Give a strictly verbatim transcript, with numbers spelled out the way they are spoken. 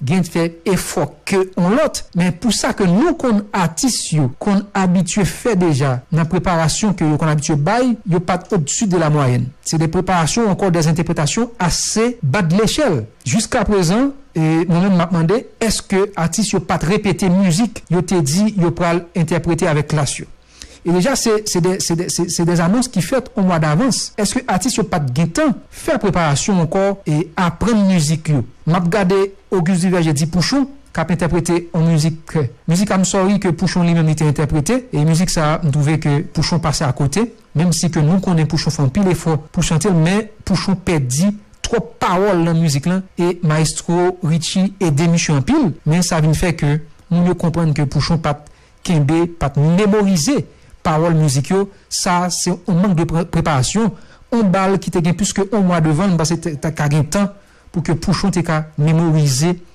gen fè efò ke yon lòt, men pou sa ke nou konn atis yo konn abitye fè deja nan preparasyon ke yo konn abitye bay, yo pa t odsi de la mwayèn. Se de preparasyon ou ankò de entèpretasyon ase ba de lechèl. Jiska prezan, e mwen menm m ap mande, èske atis yo pa t repete mizik yo te di yo pral entèprete avèk klas yo? E deja, se, se de, se de, se, se de anons ki fèt yon mwa davans. Èske atis yo pa t gentan fè preparasyon ankò e aprann mizik yo? M ap gade Auguste Duverger di Pouchon k ap entèprete yon mizik, mizik I'm Sorry ke Pouchon li menm li te entèprete. E mizik sa a, m twouve ke Pouchon pase akote. Menm si ke nou konnen Pouchon fè anpil efò pou chante l, men Pouchon pèdi twòp pawòl nan mizik lan. E Maestro Richie ede misye anpil, men sa vin fè ke moun yo konprann ke Pouchon pa t kenbe, pa t memorize pawòl mizik yo. Sa se yon mank de pre- preparasyon. Yon bal ki te gen plis ke yon mwa devan l, m panse te, te ka gen tan pou ke Pouchon te ka memorize